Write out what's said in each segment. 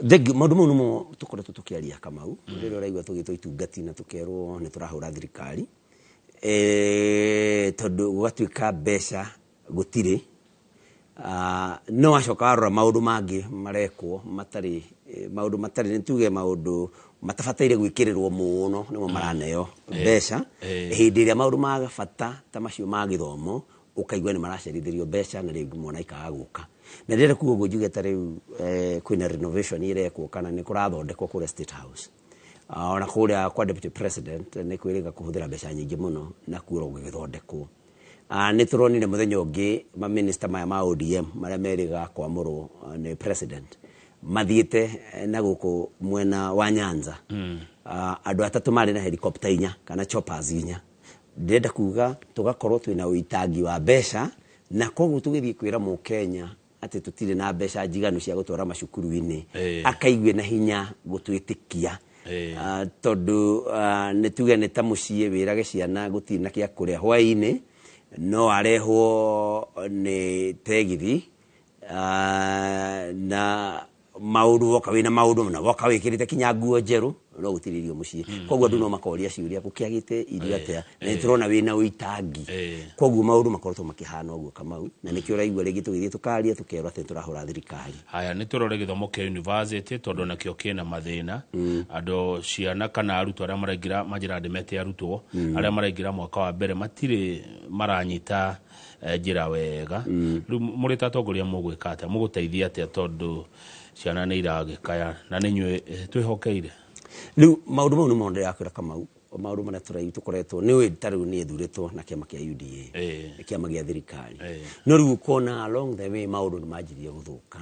Thengiũ. Maũndũ mau nĩmo tũkoretwo tũkĩaria, Kamau. Rĩrĩa ũraigua tũgĩtwo itungati na tũkerwo nĩ tũrahũra thirikari, tondũ gũgatuĩka mbeca gũtirĩ. No wacoka warora maũndũ mangĩ marekwo matarĩ maũndũ matarĩ, nĩ tuge maũndũ matabataire gwĩkĩrĩrwo mũno nĩmo maraneo mbeca, hĩndĩ ĩrĩa maũndũ ma bata ta macio ma gĩthomo ũkaigua nĩ maracerithĩrio mbeca na rĩngĩ mwana ikaga gũka. Na ndĩrenda kuga ũguo njuge ta rĩu kwĩna renovation ĩrekwo kana nĩ kũrathondekwo kũrĩa State House. Ona kũrĩa kwa Deputy President nĩ kwĩrĩga kũhũthĩra mbeca nyingĩ mũno na kuo gũgĩthondekwo. Nĩ tũronire mũthenya ũngĩ maminista maya ma ODM marĩa merĩga kwamũrwo nĩ president mathiĩte na gũkũ mwena wa Nyanza. Andũ atatũ marĩ na helicopter inya kana choppers inya. Ndĩrenda kuga tũgakorwo twĩna ũitangi wa mbeca, na koguo tũgĩthiĩ kwĩra mũkenya atĩ tũtirĩ na mbeca njiganu cia gũtwara macukuru-inĩ, akaigue na hinya gũtwĩtĩkia. Tondũ nĩ tuge nĩ ta mũciĩ wĩrage ciana gũtirĩ na kĩa kũrĩa hwaĩ-inĩ, no arehwo nĩ tegithi, na maũndũ woka wĩna maũndũ na woka wĩkĩrĩte kinya nguo njerũ, no gũtirĩ irio mũciĩ. Koguo andũ no makoria ciũria, gũkĩagĩte irio atĩa na nĩ tũrona wĩna ũitangi? Koguo maũndũ makoretwo makĩhana ũguo, Kamau, na nĩkĩo ũraigua rĩngĩ tũgĩthiĩ tũkaria tũkerwo atĩ nĩ tũrahũra thirikari. Haya, nĩ tũrore gĩthomo kĩa university, tondũ nakĩo kĩna mathĩna. Andũ, ciana kana arutwo arĩa maraingĩra, manjĩra ndĩmete arutwo arĩa maraingĩra mwaka wa mbere matirĩ maranyita njĩra wega. Rĩu mũrĩ ta atongoria mũgwĩka atĩa, mũgũteithia atĩa, tondũ ciana nĩ iragĩkaya na nĩ inyuĩ twĩhokeire? Rĩu maũndũ mau nĩmo ndĩrakwĩra, Kamau, maũndũ marĩa tũrai tũkoretwo nĩ ũĩ ta rĩu niĩ thurĩtwo na kĩama kĩa UDA, kĩama gĩa thirikari. No rĩu ũkona along the way maũndũ nĩ manjirie gũthũka,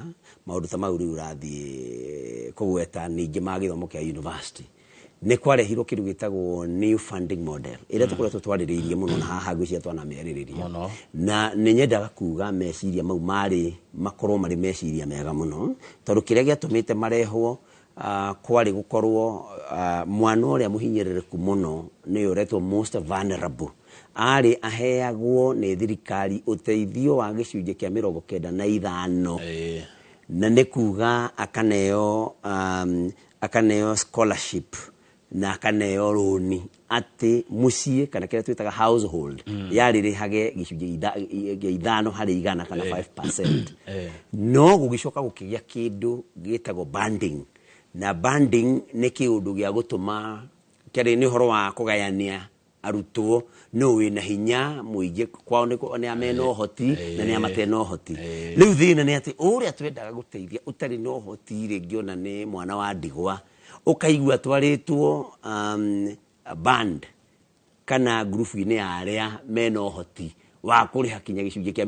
maũndũ ta mau rĩu ũrathiĩ kũgweta. Ningĩ ma gĩthomo kĩa university nĩ kwarehirwo kĩndũ gĩtagwo new funding model ĩrĩa tũkoretwo twarĩrĩirie mũno na haha ngwĩciria twanamĩarĩrĩria. Mũno. Na nĩ nyendaga kuga meciria mau marĩ makorwo marĩ meciria mega mũno, tondũ kĩrĩa gĩatũmĩte marehwo kwarĩ gũkorwo mwana ũrĩa mũhinyĩrĩrĩku mũno, nĩwe ũretwo most vulnerable, arĩ aheagwo nĩ thirikari ũteithio wa gĩcunjĩ kĩa 95. Na nĩ kuga akaneo scholarship na akaneo rũni atĩ mũciĩ kana kĩrĩa twĩtaga household yarĩrĩhage gĩcunjĩ gĩa 5% kana 5%. No gũgĩcoka gũkĩgĩa kĩndũ gĩtagwo banding, na banding nĩ kĩũndũ gĩa gũtũma kĩarĩ nĩ ũhoro wa kũgayania arutwo, no wĩna hinya mũingĩ kwao nĩ a mena ũhoti na nĩ a matena ũhoti. Rĩu thĩna nĩ atĩ ũrĩa twendaga gũteithia ũtarĩ na ũhoti, rĩngĩ ona nĩ mwana wa ndigwa, ũkaigua twarĩtwo band kana ngurubu-inĩ ya arĩa mena ũhoti wa kũrĩha kinya gĩcunjĩ kĩa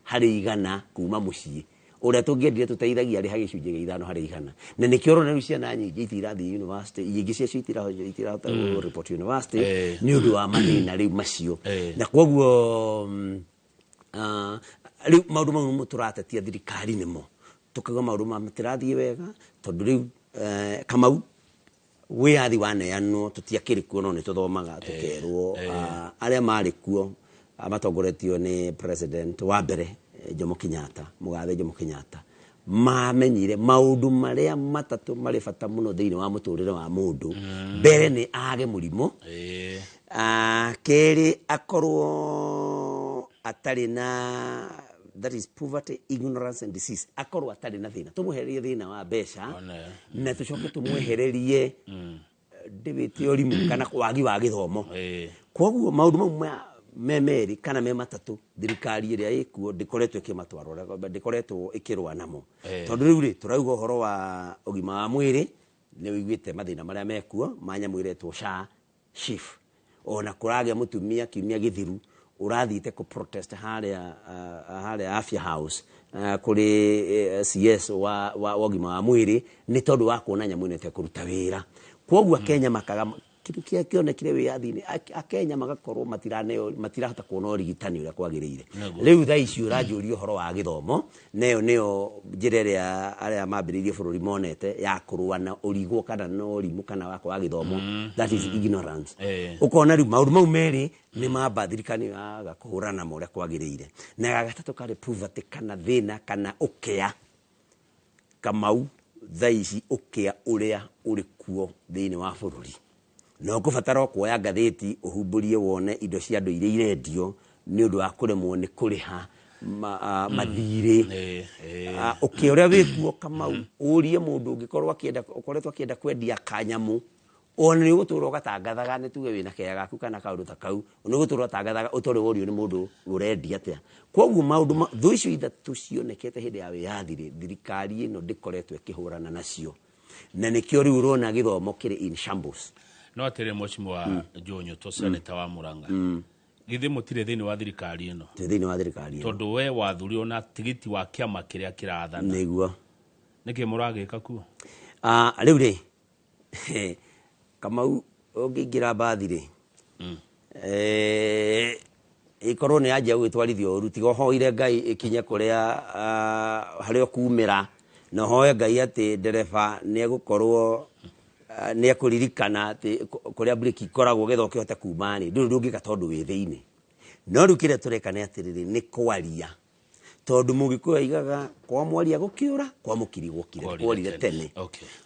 30% kuma mũciĩ. Ũrĩa tũngĩendire tũteithagia arĩha gĩcunjĩ gĩa 5%. Na nĩkĩo ũrona rĩu ciana nyingĩ itirathiĩ university, nyingĩ ciacio itirahota mm. report university nĩ ũndũ wa mathĩna rĩu macio. Na koguo rĩu maũndũ mau nĩmo tũratetia thirikari, nĩmo tũkauga maũndũ ma matirathiĩ wega, tondũ rĩu Kamau, wĩyathi waneanwo tũtiakĩrĩ kuo, no nĩ tũthomaga tũkerwo arĩa marĩ kuo matongoretio nĩ president wa mbere Jomo Kenyatta, mũgathe Jomo Kenyatta, mamenyire maũndũ marĩa matatũ marĩ bata mũno thĩinĩ wa mũtũrĩre wa mũndũ. Mbere nĩ age mũrimũ. Kerĩ akorwo atarĩ na, that is poverty, ignorance and disease, akorwo atarĩ na thĩna, tũmwehererie thĩna wa mbeca. One. Na tũcoke tũmwehererie ndĩwĩte ũrimũ kana wagi wa gĩthomo. Koguo maũndũ mau me merĩ kana me matatũ, thirikari ĩrĩa ĩkuo ndĩkoretwo ĩkĩmatwara ũrĩa ndĩkoretwo ĩkĩrũa namo. Tondũ rĩu rĩ tũrauga ũhoro wa ũgima wa mwĩrĩ, nĩ ũiguĩte mathĩna marĩa mekuo ma nyamũ ĩretwo SHA, SHIF. Ona kũragĩa mũtumia kiumia gĩthiru ũrathiĩte kũ protest harĩa Afya House kũrĩ CS wa ũgima wa mwĩrĩ nĩ tondũ wa kuona nyamũ ĩno ĩtekũruta wĩra. Koguo Akenya makaga kĩndũ kĩrĩa kĩonekire wĩyathi-inĩ, Akenya magakorwo matiraneo, matirahota kuona ũrigitani ũrĩa kwagĩrĩire. Rĩu thaa ici ũranjũria ũhoro wa gĩthomo, nayo nĩyo njĩra ĩrĩa arĩa mambĩrĩirie bũrũri monete ya kũrũa na ũrigwo kana na ũrimũ kana wa kwaga gĩthomo, that is ignorance. Ũkona rĩu maũndũ mau merĩ nĩ mamba thirikari yaga kũhũrana namo ũrĩa kwagĩrĩire. Na ya gatatũ karĩ poverty kana thĩna kana ũkĩa, Kamau. Thaa ici ũkĩa ũrĩa ũrĩ kuo thĩinĩ wa bũrũri, na ũkũbatara o kuoya ngathĩti ũhumbũrie wone indo cia andũ iria irendio nĩ ũndũ wa kũremwo nĩ kũrĩha mathirĩ. Ũkĩa ũrĩa wĩkuo, Kamau, ũrie mũndũ ũngĩkorwo akĩenda, ũkoretwo akĩenda kwendia kanyamũ, ona nĩ ũgũtũra ũgatangathaga, nĩ tuge wĩna kea gaku kana kaũndũ ta kau, nĩ ũgũtũra ũtangathaga ũtarĩ worio nĩ mũndũ ũrendia atĩa. Koguo maũndũ thũ icio ithatũ cionekete hĩndĩ ya wĩyathi rĩ, thirikari ĩno ndĩkoretwo ĩkĩhũrana nacio, na nĩkĩo rĩu ũrona gĩthomo kĩrĩ in shambles. No atĩrĩ, Mheshimiwa Joe Nyutu, senator wa Murang'a, githĩ mũtirĩ thĩinĩ wa thirikari ĩno? Twĩ thĩinĩ wa thirikari ĩno. Tondũ we wathurirwo na tigiti wa kĩama kĩrĩa kĩrathana. Nĩguo. Nĩkĩ mũragĩka kuo? Rĩu rĩ, Kamau, ũngĩingĩra mbathi rĩ, ĩkorwo nĩ yanjia gũgĩtwarithia ũru, tiga ũhoire Ngai ĩkinye kũrĩa harĩa ũkumĩra, na ũhoe Ngai atĩ ndereba nĩ egũkorwo nĩ ekũririkana atĩ kũrĩa breki ikoragwo getha ũkĩhote kuma rĩ, ndũrĩ ũndũ ũngĩka tondũ wĩ thĩinĩ. No rĩu kĩrĩa tũreka nĩ atĩrĩrĩ, nĩ kwaria, tondũ Mũgĩkũyũ aigaga kwa mwaria gũkĩũra, kwa mũkiri gũkire. Kwarire kwarire tene. Tene.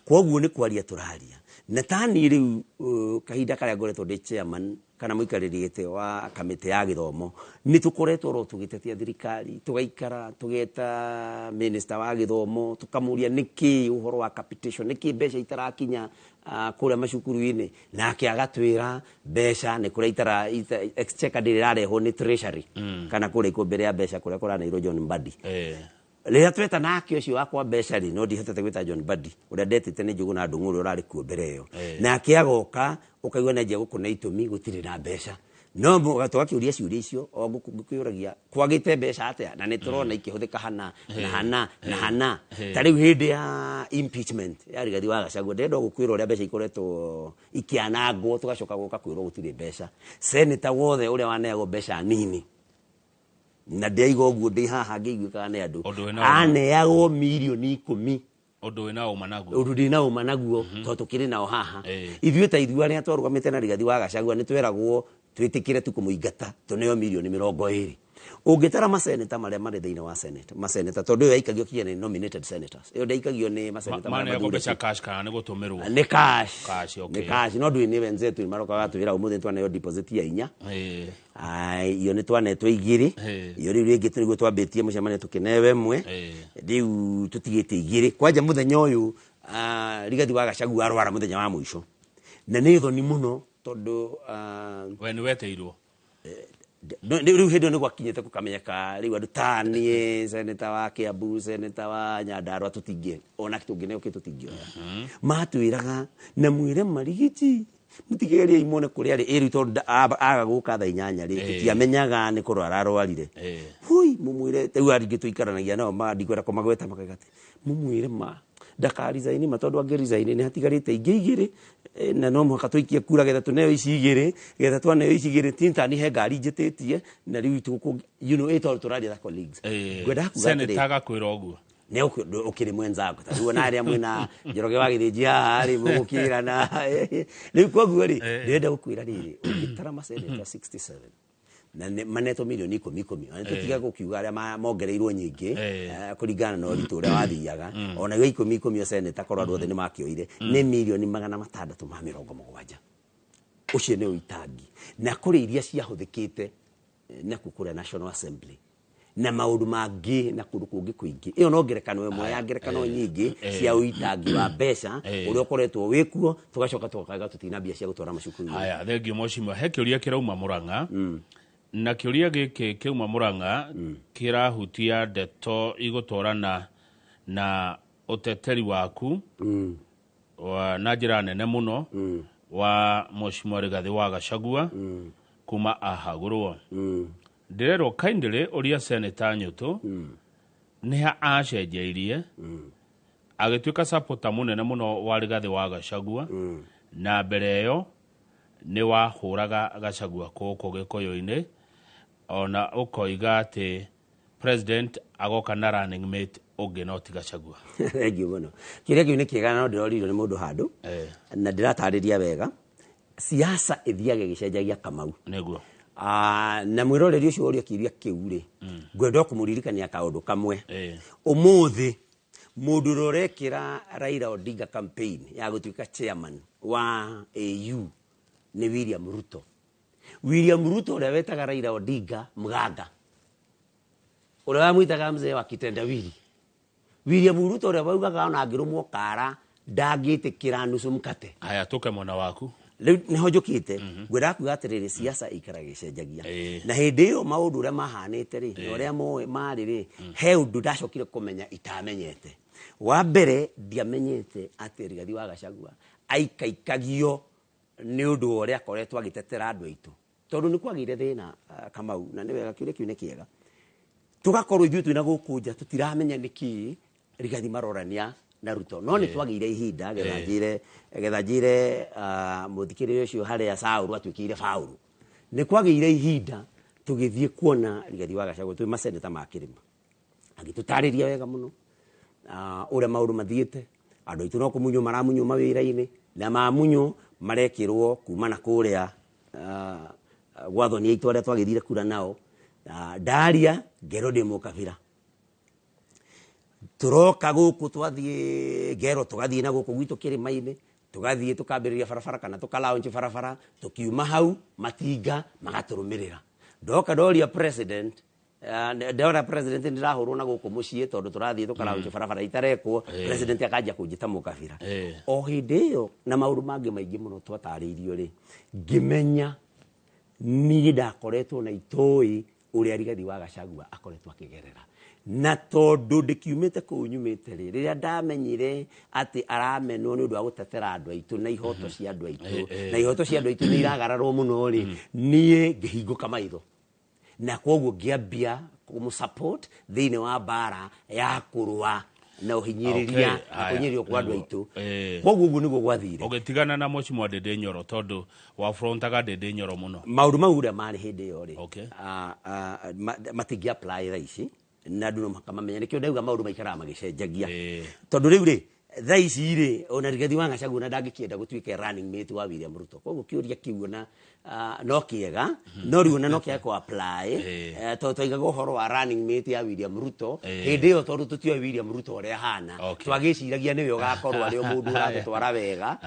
Koguo nĩ kwaria tũraria, na tani rĩu kahinda karĩa ngoretwo ndĩ chairman kana mũikarĩri gĩtĩ wa kamĩtĩ ya gĩthomo, nĩ tũkoretwo ro tũgĩtetia thirikari, tũgaikara tũgeta minister wa gĩthomo, tũkamũria nĩkĩ ũhoro wa capitation, nĩkĩ mbeca itarakinya kũrĩa macukuru-inĩ, nake agatwĩra mbeca nĩ kũrĩa itara exchequer ndĩrĩ ĩrarehwo nĩ treasury kana kũrĩa ikũmbĩ rĩa mbeca kũrĩa kũraneirwo John Mbadi. Rĩrĩa tweta nake ũcio wakwa mbeca rĩ, no ndihotete gwĩta John Mbadi, ũrĩa ndetĩte nĩ Njũgũna Ndung'u ũrĩa ũrarĩ kuo mbere ĩyo. Nake agoka ũkaigua nĩ anjia gũkũna itũmi gũtirĩ na mbeca, no tũgakĩũria ciũria icio o ngũkĩũragia kwagĩte mbeca atĩa, na nĩ tũrona ikĩhũthĩka hana na hana na hana. Ta rĩu hĩndĩ ya impeachment ya Rigathi wa Gachagua, ndĩrenda gũkwĩra ũrĩa mbeca ikoretwo ikĩanangwo, tũgacoka gũka kwĩrwo gũtirĩ mbeca. Senator wothe ũrĩa waneagwo mbeca nini, na ndĩaiga ũguo ndĩ haha ngĩiguĩkaga nĩ andũ, Ũndũ wĩna ũma. aneagwo mirioni 10. Ũndũ wĩna ũma naguo. Ũndũ ndĩ na ũma naguo, tondũ tũkĩrĩ nao haha. Ithuĩ ta ithuĩ arĩa twarũgamĩte na Rigathi wa Gachagua, nĩ tweragwo twĩtĩkĩre tu kũmũingata tũneo mirioni 20. Ũngĩtara maseneta marĩa marĩ thĩinĩ wa senate, maseneta, tondũ ĩyo yaikagio kinya nĩ nominated senators, ĩyo ndĩaikagio nĩ maseneta marĩa Maneagwo mbeca mathurĩtwo. Cash kana nĩ gũtũmĩrwo? Nĩ cash. Cash, okay. Nĩ cash, no ndũĩ nĩ wenzetu maroka gatwĩra ũmũthĩ nĩ twaneo deposit ya 4. Ai, iyo nĩ twanetwo 2. Iyo rĩu rĩngĩ tũrĩguo twambĩtie mũcemanio tũkĩnewe 1. Rĩu tũtigĩte 2 kwanja mũthenya ũyũ. Rigathi wa Gachagua arwara mũthenya wa mũico, na nĩ thoni mũno tondũ We nĩ wetĩirwo? Rĩu hĩndĩ ĩyo nĩ gwakinyĩte gũkamenyeka rĩu andũ ta niĩ, seneta wa Kiambu, seneta wa Nyandarua, tũtingĩ ona tũngĩneo kĩ tũtingĩoya. Matwĩraga na mwĩre marigiti mũtigerie imone kũrĩa arĩ ĩrĩu, tondũ aga gũka thaa 8 rĩ, tũtiamenyaga nĩ kũrwara arwarire. Hui, mũmwĩre rĩu aringĩ tũikaranagia nao, ndikwenda kũmagweta, makauga atĩ mũmwĩre ma ndakarizaini ma, tondũ angĩrizaini nĩ hatigarĩte ingĩ 2, na no mũhaka tũikie kura getha tũneo ici 2, getha twaneo ici 2 tintani he ngari njĩtĩtie na rĩu tũkũ ĩ tondũ tũraria na colleagues. Ngwendaga kuga atĩrĩ, Senator agakwĩra ũguo? Nĩ ũkĩrĩ mwenzangu, ta rĩu ona arĩa mwĩna Njoroge wa Gĩthĩnji haha rĩ, mũgũkĩrana rĩu. Koguo rĩ, ndĩrenda gũkwĩra rĩrĩ, ũngĩtara maseneta 67 na manetwo mirioni 10 10, ona tũtiga gũkiuga arĩa mongereirwo nyingĩ, kũringana na ũritũ ũrĩa wathiaga, ona igo 10 10 o seneta, korwo andũ othe nĩ makĩoire, nĩ 670,000,000. Ũcio nĩ ũitangi, na kũrĩ iria ciahũthĩkĩte nakuo kũrĩa National Assembly na maũndũ mangĩ na kũndũ kũngĩ kũingĩ. Ĩyo no ngerekano ĩmwe ya ngerekano nyingĩ cia ũitangi wa mbeca ũrĩa ũkoretwo wĩkuo, tũgacoka tũkauga tũtina mbia cia gũtwara macukuru-inĩ. Haya, thengiũ mheshimiwa. He kĩũria kĩrauma Mũrang'a, na kĩũria gĩkĩ kĩauma Mũrang'a kĩrahutia ndeto igũtwarana na ũteteri waku na njĩra nene mũno wa Mheshimiwa Rigathi wa Gachagua kuma ahagũrwo. Ndĩrerwo kindly ũria Senator Nyutu nĩ ha acenjeirie agĩtuĩka supporter mũnene mũno wa Rigathi wa Gachagua, na mbere ĩyo nĩ wahũraga Gachagua gũkũ Gĩkũyũ-inĩ, ona ũkoiga atĩ president agoka na running mate ũngĩ no ti Gachagua. Thengiũ mũno. Kĩũria kĩu nĩ kĩega, no ndĩroririo nĩ mũndũ handũ na ndĩratarĩria wega siasa ĩthiaga ĩgĩcenjagia, Kamau. Na mwĩroreri ũcio ũria kĩũria kĩu rĩ, ngwenda o kũmũririkania kaũndũ kamwe. Ũmũthĩ Mũndũ ũrĩa ũrekĩra Raila Odinga campaign ya gũtuĩka chairman wa AU nĩ William Ruto. William Ruto ũrĩa wetaga Raila Odinga mganga, ũrĩa wamwĩtaga mzee wa kitendawili. William Ruto ũrĩa waugaga ona angĩrũmwo kara ndangĩtĩkĩra nusu mkate. Haya, tũke mwena waku. Rĩu nĩho njũkĩte, ngwendaga kuga atĩrĩrĩ, siasa ikaraga ĩcenjagia. Na hĩndĩ ĩyo maũndũ ũrĩa mahanĩte rĩ, na ũrĩa moĩ marĩ rĩ, he ũndũ ndacokire kũmenya itamenyete. Wa mbere, ndiamenyete atĩ Rigathi wa Gachagua aikaikagio nĩ ũndũ wa ũrĩa akoretwo agĩtetera andũ aitũ, tondũ nĩ kwagĩire thĩna. Kamau, na nĩ wega kĩũria kĩu nĩ kĩega, tũgakorwo ithuĩ twĩna gũkũ nja tũtiramenya nĩkĩ Rigathi marorania na Ruto, no nĩ twagĩire ihinda getha njĩre, getha njĩre mũthikĩrĩria ũcio harĩa Saũlũ atuĩkĩire Paũlũ. Nĩ kwagĩire ihinda tũgĩthiĩ kuona Rigathi wa Gachagua twĩ maseneta ma kĩrĩma, agĩtũtarĩria wega mũno ũrĩa maũndũ mathiĩte. Andũ aitũ no kũmunywo maramunywo mawĩra-inĩ, na mamunywo marekĩrwo kuma na kũrĩa gwathoni aitũ arĩa twagĩthire kura nao. Ndaria ngerwo ndĩ mũkabira, tũroka gũkũ twathiĩ ngero, tũgathiĩ na gũkũ gwitũ kĩrĩma-inĩ, tũgathiĩ tũkambĩrĩria barabara kana tũkalaunch barabara, tũkiuma hau matinga magatũrũmĩrĩra. Ndoka ndoria president, ndora president ndĩrahũrwo na gũkũ mũciĩ tondũ tũrathiĩ tũkalaunch barabara itarekwo, president akanjia kũnjĩta mũkabira. O hĩndĩ ĩyo na maũndũ mangĩ maingĩ mũno twatarĩirio rĩ, ngĩmenya niĩ ndakoretwo na itoĩ ũrĩa Rigathi wa Gachagua akoretwo akĩgerera, na tondũ ndĩkiumĩte kũu nyumĩte rĩ, rĩrĩa ndamenyire atĩ aramenwo nĩ ũndũ wa gũtetera andũ aitũ na ihoto cia andũ aitũ, na ihoto cia andũ aitũ nĩ iragararwo mũno rĩ, niĩ ngĩhingũka maitho, na koguo ngĩambia kũmũ-support thĩinĩ wa mbara ya kũrũa na ũhinyĩrĩria na kũhinyĩrĩrio kwa andũ aitũ. Koguo ũguo nĩguo gwathire. Ũgĩtigana na Mheshimiwa Ndindi Nyoro, tondũ wafrontaga Ndindi Nyoro mũno. Maũndũ mau ũrĩa marĩ hĩndĩ ĩyo rĩ, matingĩ apply thaa ici, na andũ no mũhaka mamenye nĩkĩo ndauga maũndũ maikaraga magĩcenjagia. Tondũ rĩu rĩ, thaa ici rĩ, ona Rigathi wa Gachagua ona ndangĩkĩenda gũtuĩka running mate wa William Ruto. Koguo kĩũria kĩu ona no kĩega, no rĩu ona no kĩage kũ apply, tondũ twaigaga ũhoro wa running mate ya William Ruto hĩndĩ ĩyo, tondũ tũtiũĩ William Ruto ũrĩa ahana, twagĩciragia nĩwe ũgakorwo arĩ o mũndũ ũratũtwara wega.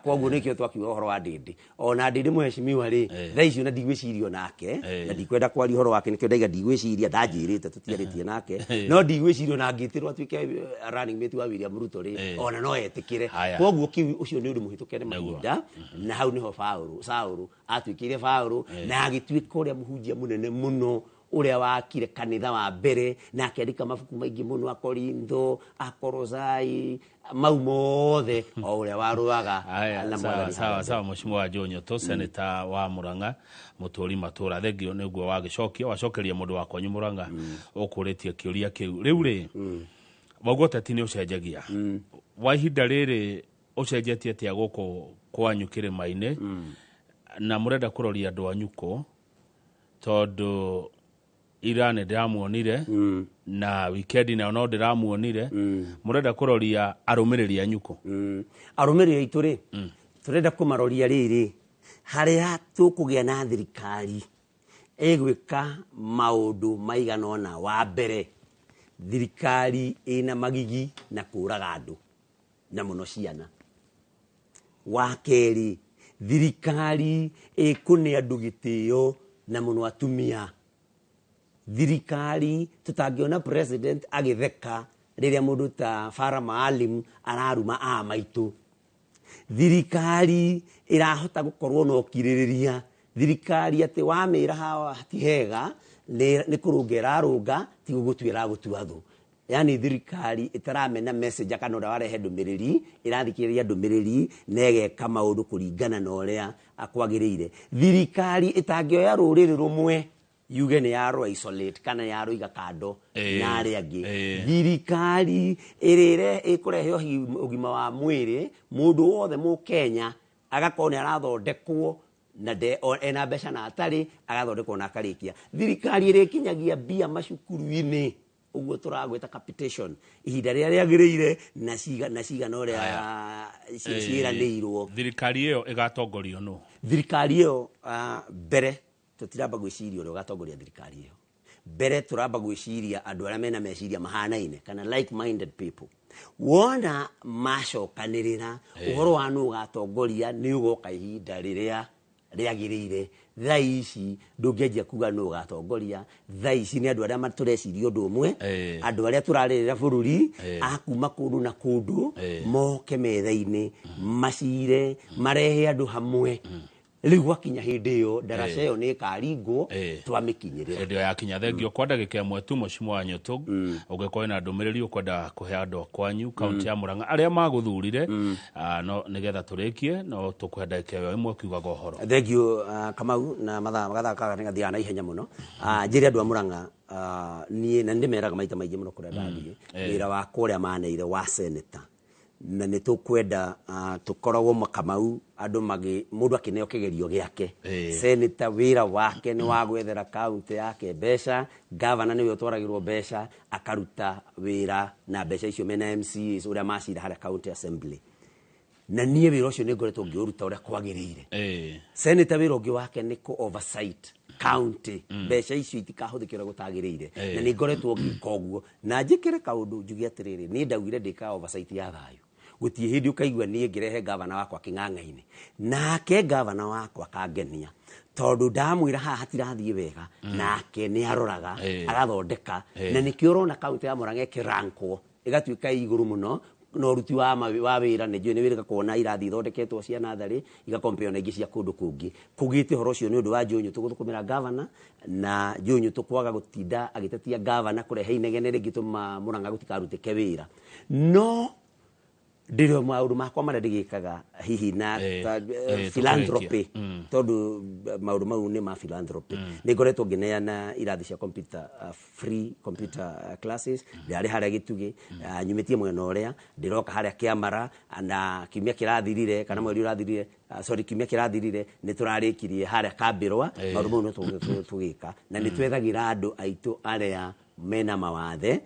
Koguo nĩkĩo twakiuga ũhoro wa Ndindi. Ona Ndindi mheshimiwa rĩ, thaa ici ona ndigwĩciria onake, na ndikwenda kwaria ũhoro wake, nĩkĩo ndaiga ndigwĩciria, ndanjĩrĩte tũtiarĩtie nake, no ndigwĩciria ona angĩtĩrwo atuĩke running mate wa William Ruto rĩ, ona no etĩkĩre. Koguo kĩu ũcio nĩ ũndũ mũhĩtũke nĩ mahinda, na hau nĩho Paũlũ, Saũlũ atuĩkire Paũlũ, na agĩtuĩka ũrĩa mũhunjia mũnene mũno ũrĩa wakire kanitha wa mbere, na akĩandĩka mabuku maingĩ mũno, Akorintho, Akorosai, mau mothe, o ũrĩa warũaga na Mwathani. Sawa sawa, Mheshimiwa Joe Nyoto, senator wa Murang'a, mũtũri matũra, thengio nĩguo wagĩcokia wacokeria mũndũ wa kwanyu Murang'a ũkũrĩtie kĩũria kĩu. Rĩu rĩ, wauga ũteti nĩ ũcenjagia wa ihinda rĩrĩ, ũcenjetie atĩa gũkũ kwanyu kĩrĩma-inĩ, na mũrenda kũroria andũ anyu kũ? Tondũ ira nĩ ndĩramuonire, na wikendi nayo no ndĩramuonire. Mũrenda kũroria arũmĩrĩri anyu kũ? Arũmĩrĩri aitũ rĩ, tũrenda kũmaroria rĩrĩ, harĩa tũkũgĩa na thirikari ĩgwĩka maũndũ maigana ũna. Wa mbere, thirikari ĩna magigi na kũraga andũ na mũno ciana. Wa kerĩ, thirikari ĩkũne andũ gĩtĩo na mũno atumia. Thirikari tũtangĩona president agĩtheka rĩrĩa mũndũ ta Farah Maalim araruma a maitũ. Thirikari ĩrahota gũkorwo na ũkirĩrĩria, thirikari atĩ wamĩra hawa ti hega nĩ kũrũnga ĩrarũnga, ti gũgũtua ĩragũtua thũ. Yani thirikari ĩtaramena message kana ũrĩa warehe ndũmĩrĩri, ĩrathikĩrĩria ndũmĩrĩri na ĩgeka maũndũ kũringana na ũrĩa kwagĩrĩire. Thirikari ĩtangĩoya rũrĩrĩ rũmwe yuge nĩ yarũ isolate kana yarũiga kando na arĩa angĩ. Thirikari ĩrĩre ĩkũrehe ũgima wa mwĩrĩ, mũndũ wothe mũkenya agakorwo nĩ arathondekwo na ena mbeca na atarĩ, agathondekwo na akarĩkia. Thirikari ĩrĩkinyagia mbia macukuru-inĩ, ũguo tũragwĩta capitation, ihinda rĩrĩa rĩagĩrĩire na cigana ũrĩa ciĩranĩirwo. Thirikari ĩyo ĩgatongorio nũ? Thirikari ĩyo, mbere tũtiramba gwĩciria ũrĩa ũgatongoria thirikari ĩyo. Mbere tũramba gwĩciria andũ arĩa mena meciria mahanaine kana like minded people. Wona macokanĩrĩra, ũhoro wa nũ ũgatongoria nĩ ũgoka ihinda rĩrĩa rĩagĩrĩire. Thaa ici ndũngĩanjia kuga nũ ũgatongoria. Thaa ici nĩ andũ arĩa tũreciria ũndũ ũmwe, andũ arĩa tũrarĩrĩra bũrũri, a kuma kũndũ na kũndũ, moke metha-inĩ, macire, marehe andũ hamwe. Rĩu gwakinya hĩndĩ ĩyo ndaraca ĩyo nĩ ĩkaringwo, twamĩkinyĩrĩra. Hĩndĩ ĩyo yakinya. Thengio kwa ndagĩka ĩmwe tu, mũcimo wa Nyũtũ, ũngĩkorwo na ndũmĩrĩri ũkwenda kũhe andũ a kwanyu kaunti ya Murang'a arĩa magũthurire, no nĩgetha tũrĩkie, no tũkũhe ndagĩka ĩyo ĩmwe ũkiugaga ũhoro. Thengio, Kamau, na mathaa gathaa kaga nĩ gathiaga na ihenya mũno. Njĩre andũ a Murang'a, niĩ na nĩndĩmeraga maita maingĩ mũno kũrĩa ndathiĩ, wĩra wakwa ũrĩa maneire wa senator, na nĩ tũkwenda tũkoragwo Kamau andũ magi mũndũ akĩneo kĩgerio gĩake. Senator wĩra wake nĩ wa gwethera kaunti yake mbeca. Gavana nĩwe ũtwaragĩrwo mbeca akaruta wĩra na mbeca icio mena MCAs ũrĩa macira harĩa county assembly, na niĩ wĩra ũcio nĩ ngoretwo ngĩũruta ũrĩa kwagĩrĩire. Senator wĩra ũngĩ wake nĩ kũ oversight county, mbeca icio itikahũthĩke ũrĩa gũtagĩrĩire, na nĩ ngoretwo ngĩka ũguo. Na njĩkĩre kaũndũ njuge atĩrĩrĩ, niĩ ndaugire ndĩkaga oversight ya thayũ. Gũtirĩ hĩndĩ ũkaigua niĩ ngĩrehe gavana wakwa kĩng'ang'a-inĩ, nake gavana wakwa akangenia tondũ ndamwĩra haha hatirathiĩ wega, nake nĩ aroraga, agathondeka. Na nĩkĩo ũrona kaunti ya Murang'a ĩkĩrankwo ĩgatuĩka ĩ igũrũ mũno na ũruti wa wĩra. Nĩ njũĩ nĩ wĩrĩga kuona irathi ithondeketwo cia natharĩ igakompeo na ingĩ cia kũndũ kũngĩ. Kũgĩte ũhoro ũcio nĩ ũndũ wa Joe Nyũtũ gũthũkũmĩra gavana, na Joe Nyũtũ kwaga gũtinda agĩtetia gavana kũrehe inegene rĩngĩtũma Murang'a gũtikarutĩke wĩra. No ndĩrĩ maũndũ makwa marĩa ndĩgĩkaga hihi na ta, philanthropy, tondũ maũndũ mau nĩ ma philanthropy. Nĩ ngoretwo ngĩneana irathi cia computer, free computer classes. Ndĩrarĩ harĩa Gĩtugĩ, nyumĩtie mwena ũrĩa ndĩroka harĩa Kĩamara, na kiumia kĩrathirire kana mweri ũrathirire, sorry, kiumia kĩrathirire nĩ tũrarĩkirie harĩa Kambĩrwa. Maũndũ mau no tũgĩka, na nĩ twethagĩra andũ aitũ arĩa mena mawathe,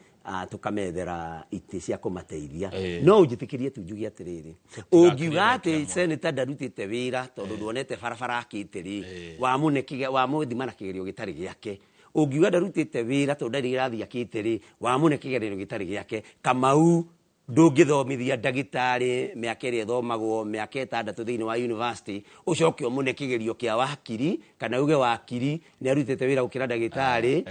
tũkamethera itĩ cia kũmateithia. No ũnjĩtĩkĩrie tu njuge atĩrĩrĩ, ũngiuga atĩ senator ndarutĩte wĩra tondũ nduonete barabara akĩte rĩ, wamũne wamũthima na kĩgerio gĩtarĩ gĩake. Ũngiuga ndarutĩte wĩra tondũ ndarĩ irathi akĩte rĩ, wamũne kĩgerio gĩtarĩ gĩake. Kamau, ndũngĩthomithia ndagĩtarĩ mĩaka ĩrĩa ĩthomagwo mĩaka 6 thĩinĩ wa university, ũcoke ũmũne kĩgerio kĩa wakiri kana uge wakiri nĩ arutĩte wĩra gũkĩra ndagĩtarĩ,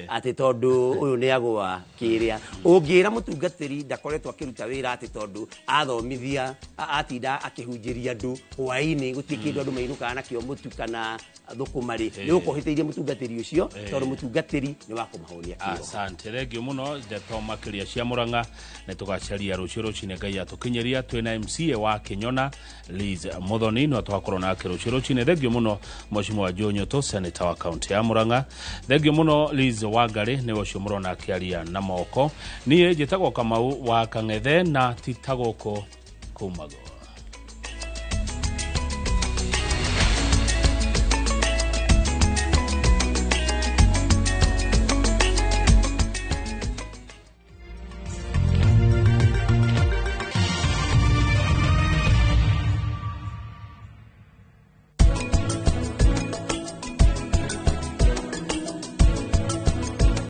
atĩ tondũ ũyũ nĩ agũa kĩrĩa. Ũngĩra mũtungatĩri ndakoretwo akĩruta wĩra atĩ tondũ athomithia, atinda akĩhunjĩria andũ hwaĩ-inĩ, gũtirĩ kĩndũ andũ mainũkaga nakĩo, mũtu kana thũkũma rĩ, nĩ gũkorwo ũhĩtĩirie mũtungatĩri ũcio, tondũ mũtungatĩri nĩ wa kũmahũnia kĩroho. Asante, thengio mũno. Ndeto makĩria cia Murang'a nĩ tũgacaria rũciũ rũcinĩ Ngai atũkinyĩria. Twĩna MCA wa Kĩnyona Liz Muthoni, no tũgakorwo nake rũciũ rũcinĩ. Thengio mũno Mheshimiwa Joe Nyũtũ, senator wa kaunti ya Murang'a. Thengio mũno Liz Wangari, nĩwe ũcio mũrona akĩaria na moko. Niĩ njĩtagwo Kamau wa Kang'ethe, na ti ta gũkũ kumagwo.